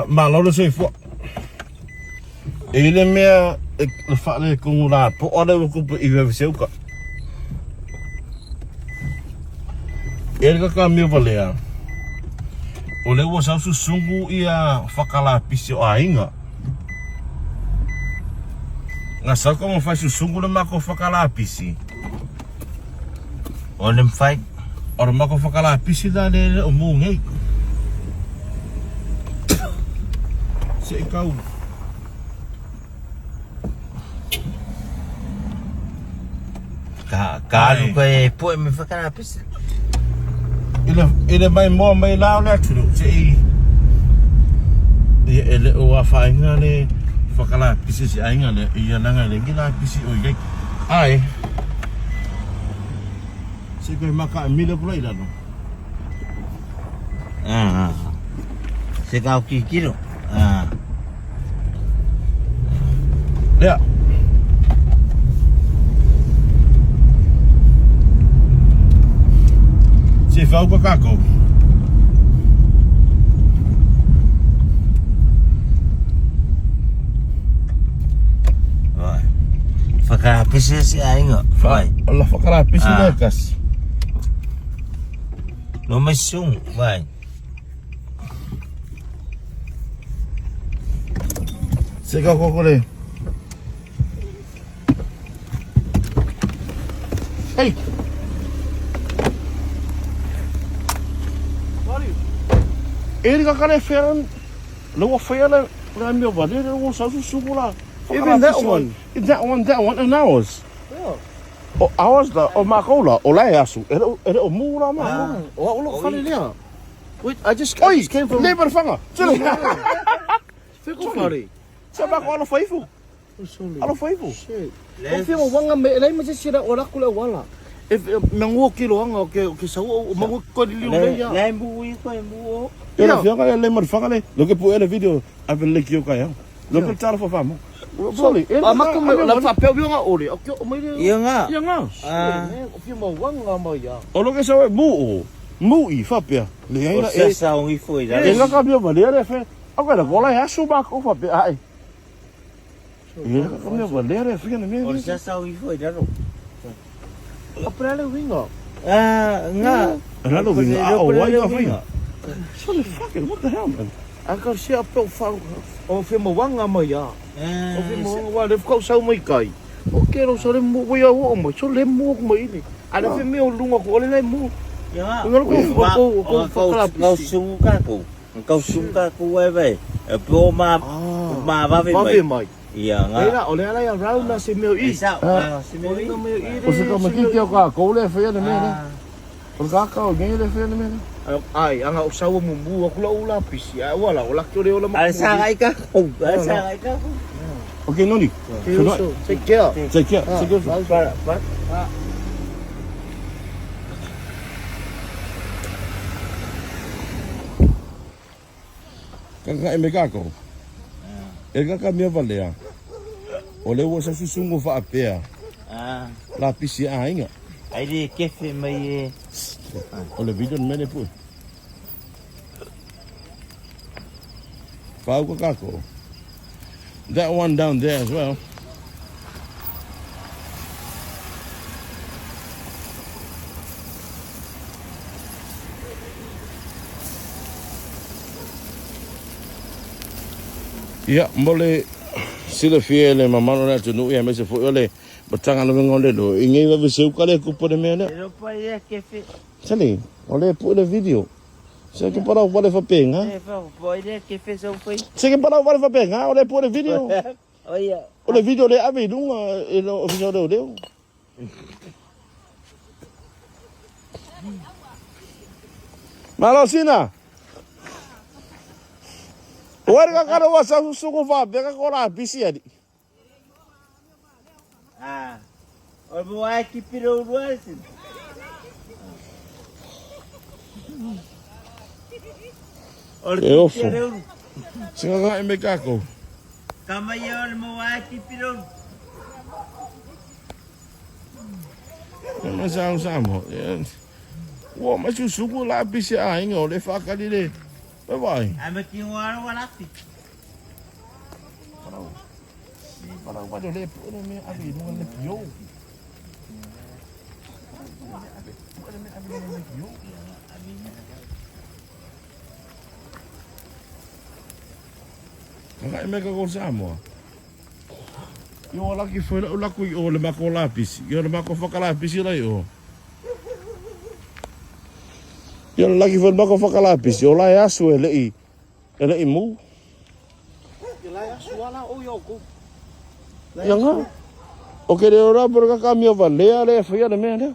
Malo le soifua. E le mea e le faaletonu lapoa lea ua tupu i Veveseuka. E le kakamia valea, o lea ua sau susugu ia whakalapisi o aiga. Nga sau ka mawhai susugu le mako whakalapisi. O le mawhai. O le mako whakalapisi la le le o mū ngei. Se i kau. Ka, ka alu koe e poe me whakarapisi. I le, i le mai moa mai la o le atunu, se i, ia e le o a whainga le whakalapisi se ainga le, ia langa le ngi lapisi o i Ai, se koe maka e mile kula i lalo. Ah, se kau kikiro. Ah. Lea. Se whau ka kākou. Vai. Whakarapisi se ainga. Vai. La whakarapisi ah. le kasi. No mai sung, vai. Se ka kokore. Hey. E ka kare wheran, le ua whaia le le mea wale le ua sau susu la. Even that one. That one, that one and ours. Yeah. O ours la, o mākou la, o la e asu, e le o mū la mākou. O au lo whare lea. Wait, I just, I Oi, just came from... le mar whanga. Tele. Whiko whare. Sa mākou alo whaifu. Oh, sorry. Alo whaifu. Shit. O whia wanga me, lei ma se sira o raku le wala. E me ngua kilo anga o ke, o ke sau o mangu ko li liu lei ya. Le mu i koe mu o. E la whianga le le mar whanga le. Loke pu ele video, ave le kio kai au. Loke tara wha whamu. Sorry, e A mako me la wha peo whianga ore. O ke o mai le. Ia ngā. Ia ngā. Ah. O whia ma wanga mai ya. O loke sau e mu o. Mu i whapea. Le O ai la e. sasa o ngifo i raro. E ngaka mea valea le whea. Au la kola e asu mākou whapea ae. E ngaka mea valea le whea na mea. O sasa o ngifo i raro. A prea le winga. Ah, ngā. Raro winga. A o wai ka whainga. Sorry, fucking, what the hell, man? A ka sia a peo whau. O whia ma wanga mai ya. O whia ma wanga wa le whakau sau mai kai. O ke ro sa le mu wai au o mai. So le mu o mai ini. A le whia mea o lunga ko ole le mu. Ia. Ngaro ko ko ko whakarapisi. Ngau sungu kākou. Ngau sungu kākou e vai. E pō mā, mā wawe mai. Wawe mai. Ia ngā. Leila, o le ala ia rau na se meo i. E sao, se meo i. O se ka maki ki o kākou le whea na mea le. O le kākau nge le whea na mea le. Ai, anga o saua mumu aku la ula pisi. Ai, wala, o laki o le ola maku. Ai, sa ngai kākou. Ai, sa ngai kākou. Okay, Noni. Take care. Take care. Take care. Bye. Bye. Kaka e me kākou. E kaka mea valea. O le ua sa susungo whaapea. La pisi a inga. Ai le kefe mai e. O le video mene pui. Whau ka kākou. That one down there as well. Ia, mo le silafia e le mamalo le atunuu ia aemaise foi o le Matagaluega o le Loa i nei vave seu ka le kupu le mea lea. E ropa ia kefe. Sali, o le pue le video. Se ke parau wale whapenga. E wha poi le kefe sau fai. Se ke parau wale whapenga, o le pue le video. O ia. O le video le ave i lunga e le ofisa o leo leo. Malo sina. Oare ka karo wa sa suku whapenga ko la bisi ali. Ah, o mo ai ki piro urua ese. O le E ofo. piro uru. Singa ka e me kākou. Ka mai e o le mo ai ki piro uru. E mai sa au sa mo. Ua mai susuku la bisi a inga o le whakali le. E vai. Ai me ki ngā rawa lafi. Parau. Si parau wa le pu le me ave i lunga le pio. Pu le me ave i lunga le pio. Kaka e meka ko Samoa. Io laki foi la ulaku i o le mako lapisi. Io le mako whakalapisi lai o. Io le laki foi le mako whakalapisi. O lai asu e lei, e lei mu. Ia lai asu ala o ia o Ia ngā. O ke reo rā por ka kamia valea le whaia le mea lea.